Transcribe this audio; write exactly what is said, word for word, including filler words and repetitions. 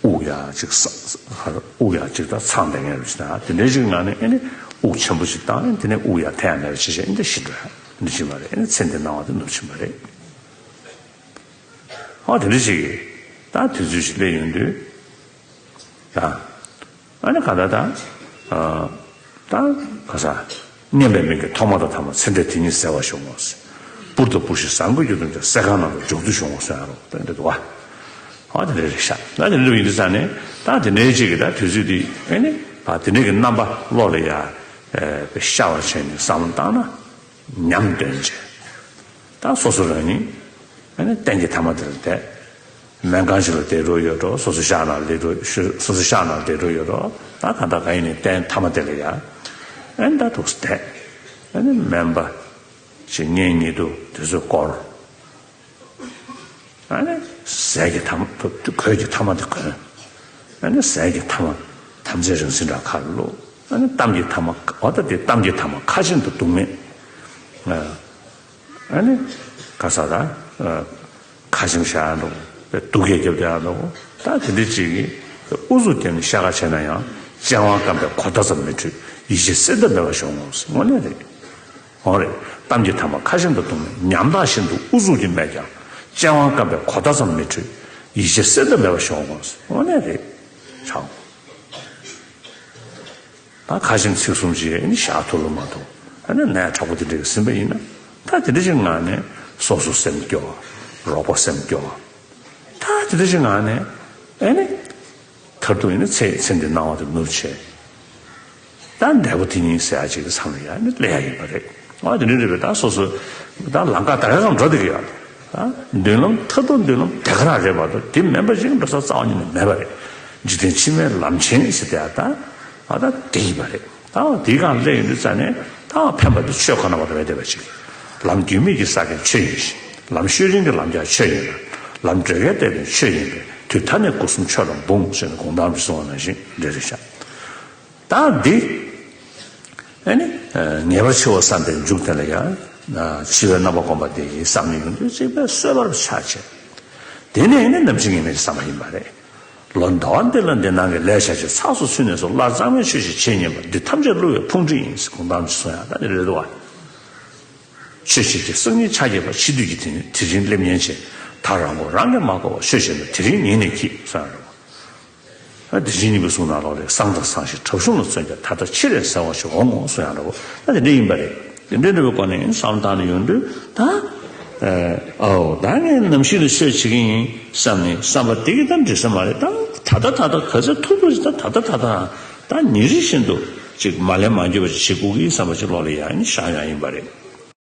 དབུགས་ཡག་ཅིག་ས་ས་དབུགས་ཡག་ཅིག་ད་ཚང་བསྡད་མཁན་རེད་ཅིག་ད་དེ་འདྲའི་ཅིག་ངང་ནས་ཨེ་ནི་དབུགས་ཆེན་པོ་ཞིག་བཏང་ཨེ་དེ་ནས་དབུགས་ཡག་འཐེན་ཡག་མེད་པ་ཅིག་བྱས་ཨེ་འདི་ཤི་འགྲོ་ཡག་འདི་ཅིག་མ་རེད། ཨེ་ནི་ཚེ་འདི་སྣང་བ་དེ་ནུབ་ཕྱིན་པ་རེད། ཨོ་དེ་འདྲ་ཞིག་གིས་ད་དུས་ཚོད་ཞིག་སླེབས་ཡོང་དུས་ད་ཨ་ནི་ག་ད་ད་ད་ག་ས་སྙན་པའི་མིང་གི་ཐོག་མ་དང་ཐ་མ་ཚེ་འདས་དེ་ཉིད་གསལ་བར་ཤོག་ངོ་། སྤུར་དང་སྤུར་ཤིང་ཟངས་ཀྱི་རྒྱུ་དུམ་གྱི་སྲེད་ཁང་ནང་དུ་འཇོག་ཏུ་ཤོག་ངོ་གསུངས་ཡ་རོ། ད་འདི་འདུག་བ། ཨ་དེ་འདྲ་རེད་ཤག་ད་དེ་འདྲ་ཡིན་དུས་ཙང་ནས་ད་དེ་འདྲའི་ཅིག་གི་ད་དུས་ཚོད་འདི་ཨེ་ནི་ད་དེ་འདྲའི་གི་རྣམ་པ་བློ་ལ་ཡ་ཤར་བར་བྱས་ནས་བསམ་བློ་བཏང་ན། ཉམས་འདོན་བྱས། ད་སོ་སོ་རང་ཉིད་ཨ་ནི་རྟེན་གྱི་མཐའ་མ་དེ་ལ་བསྡད། སྨན་ཁང་ཞིག་ལ་བསྡད་འགྲོ་ཡོད་འགྲོ། སོ་སོ་ཤག་ནང་ལ་བསྡད་འགྲོ་སོ་སོ་ཤག་ནང་ལ་བསྡད་འགྲོ་ཡོད་འགྲོ། ད་གང་ལྟར་གང་ཡིན་ནའི་རྟེན་མཐའ་མ་དེ་ལ་ཡ་ཨ་ནི་ད་འདུག་སེ་བསྡད། ཨ་ནི་སྨན་པ་ཞིག་གཉེན་ཉེ་དུ་དེ་ཚོས་བསྐོར། ཨ་ནི་ཟས་ཀྱི་མཐའ་མ་གོས་ཀྱི་མཐའ་མ་དེ་གོན། ཨ་ནི་ཟས་ཀྱི་མཐའ་མ་དམ་ཚིག་རིང་བསྲེལ་འདྲ་ཁ་ལ་བླུགས། ཨ་ནི་གཏམ་གྱི་མཐའ་མ་འོ་ད་དེ་གཏམ་གྱི་མཐའ་མ་ཁ་ཆེམས་དང་སྡུག་བསྔལ། ཨ་ནི་ག་ས་ད་ཁ་ཆེམས་བཞག་ཡ་འདུག་སྡུག་སྐད་རྒྱབ་བསྡད་ཡ་འདུག་ད་དེ་འདྲ་ཅིག་གིས་ཨུ་ཚུགས་བརྒྱབ་ནས་བཤད་ཁ་བྱས་ན་ཡང་སྤྱན་དབང་རྐང་པའི་གོ་བརྡ་ཙམ་མི་འཕྲོད་ཡིད་ཆེས་སེམས་ཐག་མེད་པ་ཤོར་འོང་ཟེར། དངོས་གནས་རེད། འོ་རེད། གཏམ་གྱི་མཐའ་མ་ཁ་ཆེམས་དང་སྡུག་བསྔལ། ཉམ་ཐག་བཞིན་དུ་ཨུ་ཚུགས་ཀྱིས་སྨྲས་ཀྱང་། སྤྱན་དབང་རྐང་པའི་གོ་བརྡ་ཙམ་མི་འཕྲོད། ཡིད་ཆེས་སེམས་ཐག་མེད་པ་ཤོར་འོང་ཟེར། དངོས་གནས་རེད། ཆགས། ད་ཁ་ཆེམས་ཚིག་གསུམ་ཅིག་ཨ་ནི་བཞག་ཐུབ་ལ་མ་ཐུབ་ཨ་ནི་ནད་དྲག་པོ་དེ་འདྲ་གི་ཟིན་པ་ཡིན་ན་ད་དེ་འདྲ་ཅིག་ངང་ནས་སོ་སོ་སེམས་སྐྱོ། རོགས་པ་སེམས་སྐྱོ། ད་དེ་འདྲ་ཅིག་ངང་ནས་ཨ་ནི་མཐར་ཐུག་ཡིན་ན་ཚེ་ཚེ་འདི་སྣང་བ་དེ་ནུབ་བྱས། ད་འབྲས་བུ་དེ་ཉིད་ཟེར་ཡ་ཅིག་གི་མཚམས་ལ་ཡ་ནི་སླེབས་ཡ་ཡིན་པ་རེད། ཨ་དེ་འདྲ་རེད་པས། ད་སོ་སོ་ད་ལམ་ཁ་ད་ག་གང་འགྲོ་བསྡད་ཀྱི་ཡོད། ད་མདུན་ལམ་མཐར་ཐུག་མདུན་ལམ་དེ་ག་རང་རེད་པ། ད་དེ་མིན་པ་ཅིག་འགྲོ་ས་རྩ་བ་ཉིད་ནས་མེད་པ་རེད། འཇིག་རྟེན་ཕྱི་མའི་ལམ་ཆེན་ཟེར་དེ་ཡ་ད་ཨ་ད་དེ་ཡིན་པ་རེད། ད་དེའི་སྒང་སླེབས་ཡོང་དུས་ཙ་ནས་ད་ཕན་པ་དེ་ཆོས་ཁོ་ན་བ་རེད་བསྡད་པ་ཅིག་ལམ་རྒྱུས་མེད་ཀྱི་ས་ཀྱང་ཆོས་ཡིན་ཞིང་། ལམ་ཤོད་རིང་གི་ལམ་ཀྱང་ཆོས་ཡིན་ལ། ལམ་བགྲོད་གལ་ཏེ་ནི་ཆོས་ཡིན་པས། དུས་མཐའ་ནས་སྒོ་གསུམ་ཆོས་ལ་འབུངས་ཟེར་ནས་གུང་ཐང་དུ་གསུངས་པ་ནང་བཞིན་འདྲ་རེད་ཤག་ད་འདི་ཨ་ནི་ངེས་པར་འཆི་བ་བསམ་པའི་མཇུག་དེ་ལ་ཡང་འཆི་བའི་རྣམ་པ་སྒོམ་པ་དེ་ཡིས་བསམ་ནས་ཡོང་དུས་གཅིག་པའི་གསོད་པར་ཆགས་བྱས། དེ་ནས་ནི་ནམ་འཆི་ངེས་མེད་ཀྱི་བསམ་པ་ཡིན་པ་རེད། ལོ་ཟླ་བ་འདི་ལ་འདི་སྣང་གི་ལས་བྱ་ཕྱིར་ཚགས་སུ་ཚུད་ནས་སུ་སླར་གཙང་མའི་ཆོས་ཤིག་བྱེད་སྙམ་པ་འདི་ཐམས་ཅད་བསླུ་བའི་ཕུང་ཁྲིད་ཡིན་ཟེར་གུང་ཐང་ཅིག་གསུང་ཡག་ད་འདི་རེད་འདུག་བ། ཆོས་ཤིག་གི་སང་ཉིན་ཆ་རྒྱས་པ་ཕྱི་དུས་ཀྱི་དེ་ནི་དེ་རིང་སླེབས་ཉེན་ཆེ། ད་རང་མགོ་རང་གིས་མ་བསྐོར་བ་ཤོད་བཞིན་དུ་དེ་རིང་ཉིད་ནས་གྱིས་གསུང་ཡག་རེད་བ། ཨ་དེ་བཞིན་གཉིས་པོ་གསུང་ནང་ལོག་རེད། སང་དང་སང་ཞིག་གྲབ་གཞུང་ལ་བརྩོན་ཀྱང་ད་ལྟ་འཆི་རེ་ཟེར་བ་ཞིག་འོང་ངོ་གསུང་ཡག་འདྲ་བོ་ད་དེ་འདྲ་ཡིན་པ་རེད། དེ་འདྲ་འདྲ་བོའི་སྒོ་ནས་བསམ་བློ་བཏང་ནས་ཡོང་དུས་ད། ཨའོ་ད་ངས་ནམ་ཞིག་ལ་ཆོས་བྱེད་ཀྱི་ཡིན་བསམ་ནས་བསམ་པ་དེ་གི་ད་འགྲིག་ས་མ་རེད། ད་ད་ལྟ་ད་ལྟ་ག་ཚོད་ཐུབ་ཐུབ་ཅིག་ད་ད་ལྟ་ད་ལྟ་ད་ཉིན་རེ་བཞིན་དུ་ཅིག་མ་ལན་མ་འགྱོད་པ་ཅིག་བྱེད་དགོས་ཀྱི་ཡིན་བསམ་པ་ཅིག་བློ་ལ་ཡ་ནི་ཤར་ཡག་ཡིན་པ་རེད།